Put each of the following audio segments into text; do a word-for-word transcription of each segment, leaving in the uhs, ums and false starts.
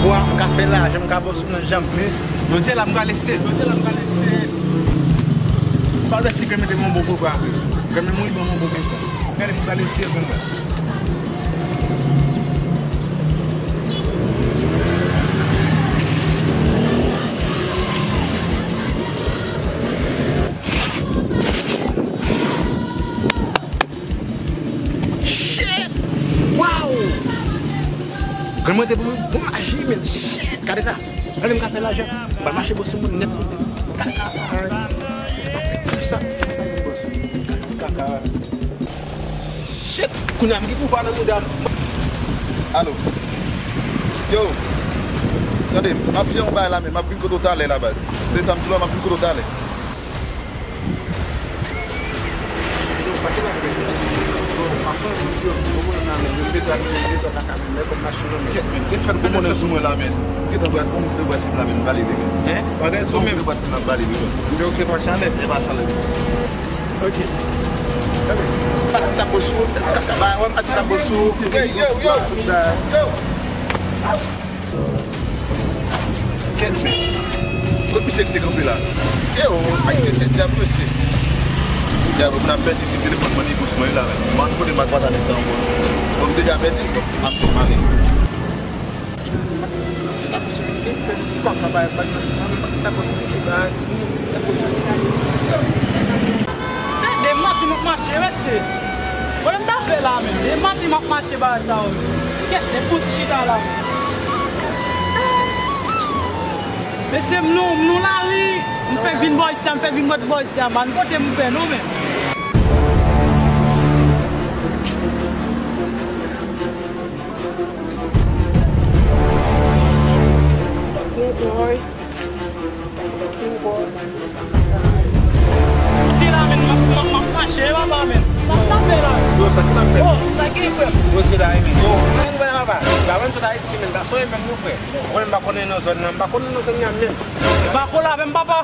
Wa, m ka fè lajan, m ka bò sou mwen jan m vle. Jodi a la, m prale sere. Jodi a la, m prale sere. M pa wè si granmèt te ban m bon kontra vre. Granmèt mouri ban m bon kontra. Gade, m prale sere kontra. Shit! Wow! Granmèt te ban m bon maji, men. Shit! Gade la. Gade m ka fè lajan. M pral mache bò sou moun nèt. Kaka. Sa, sa, sa, bòs. Kaka. Shit! Kounye a m gen pouvwa nan mouda m. Alo. Yo. Tande, m ap fè yon bagay la, men m ap vin kote w talè la, baz. Se sa m di w la, m ap vin kote w talè. Yo, pa gen la, men. Bon, fason, yo, bon, bon, nan men, yo, bezwen, yo, bezwen la, men, men, kòm machin nan men. Kèt, men, te fè l gwo monnen sou mwen la, men. Yo, te bwè, bon, te bwè sim la, men, m pa leve, men. Hein? Bagay sou men. Te bwè sim la, m pa leve, men. M te oke pa chalè. E pa chalè. Ok. Pati m t ap bò sou ou, pati m t ap bò sou ou. Yo, yo, yo. Yo. Kèt, men. Kot misye ki te kanpe la? Se ou, ayisyen se dyab yo se. Dyab, moun ap pèdi telefòn mwen, li bous mwen la, men. Mwen kote m ak pata nèg la ankò. Bon, m deja pèdi. Ap fè male. Se de maten m ap mache, mesye. Pwoblèm ta fè la, menm. De maten m ap mache bagay sa yo. Kèt, de pou ti chita la. Mesye, m nou, m nou lari. M fè vin bò isi a, m fè vin bò isi a, man. Kote m fè, non, menm. Kote la, menm, m ap, m ap, m ap mache, papa, menm. Sa k ap fè la? Yo, sa ki ap fè? Oh, sa ki frè m? Yo, se la, menm. Yo, mwen, mwen, papa. Ba, mwen, sot Ayiti, menm. Ba, soyez menm, nou, frè. Mwen, m pa konnen nan zòn nan. M pa konnen nan zòn nan, menm. Bako la, menm, papa.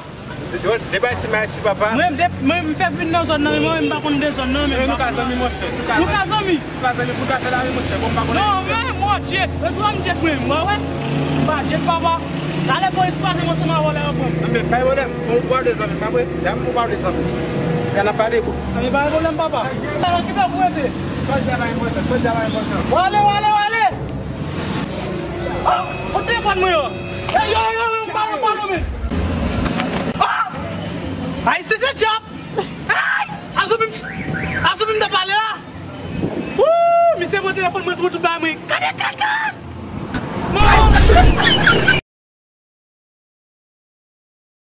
Yo, depa ti may ti papa. Mwen, m te, mwen, m fè vin nan zòn nan, men mwen, m pa konn de zòn nan, men. Nou ka zanmi, monchè. Nou ka zanmi. Nou ka zanmi pou ka fè lari, monchè. Bon, m pa konnen. Non, men, mwen, Jet. Mwen, sou m Jet, mwen, mwen, wè. M pa Jet, papa. Talè polis pase, mwen, se ma vòlè, yo pran. Non, men, pa gen pwoblèm. Bon, ou pa de zanmi, pa vre? Dam, ou pa de zanmi. Y a n ap pale, bro. Anben, pa gen pwoblèm, papa. Talè ki fè pou rete. Sòlda la enpòtan, sòlda la enpòtan. Wale, wale, wale. Oh, kote telefòn mwen yo? Hey, yo, yo, yo, pale, pale, men. Ah! Ay, se, se djab. Ay! Azou m, azou m te pale la. Woo! Misye pran telefòn mwen, tout bagay mwen. Gade kaka!